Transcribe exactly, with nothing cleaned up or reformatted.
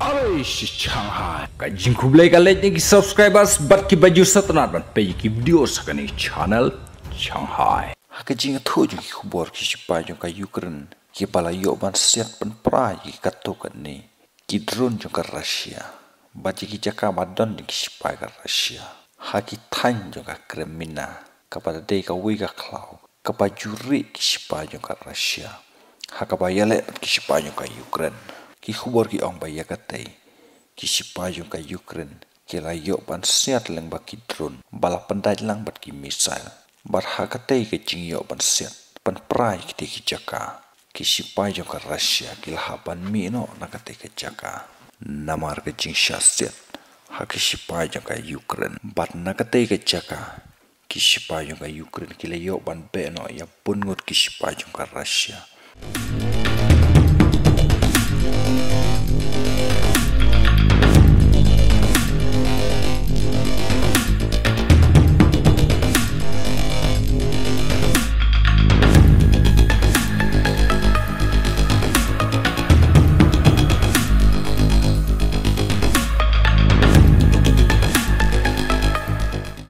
Alai shi Shanghai. Ka jingkhublei ka leit na ki subscribers bad ki ba ju sngewtynnat ban peit ki video sa kane channel Shanghai. Ha ka jingthoh jong ki khubor ki shipai jong ka Ukraine ki ba la ïoh ban siat pynpra ïa ki katto katne ki drone jong ka Russia bad ïa ki jaka ba don jong ki shipai ka Russia ha ki thaiñ jong ka Crimea, kaba dei kawei ka khlaw kaba ju rieh ki shipai jong ka Russia ha kaba ïaleh bad ki shipai jong ka Ukraine. Ki khubor ki ong ba ïa katei ki shipai jong ka Ukraine ki la ïoh ban siat lyngba ki drone ba la pyndait lang bad ki missile. Bad ha katei ka jingïoh ban siat pynpra ïa kitei ki jaka, ki shipai jong ka Russia ki la hap ban mih noh na katei ka jaka namar ka jingshah siat ha ki shipai jong ka Ukraine. Bad na katei ka jaka ki shipai jong ka Ukraine ki la ïoh ban beh noh ïa bun ngut ki shipai jong ka Russia.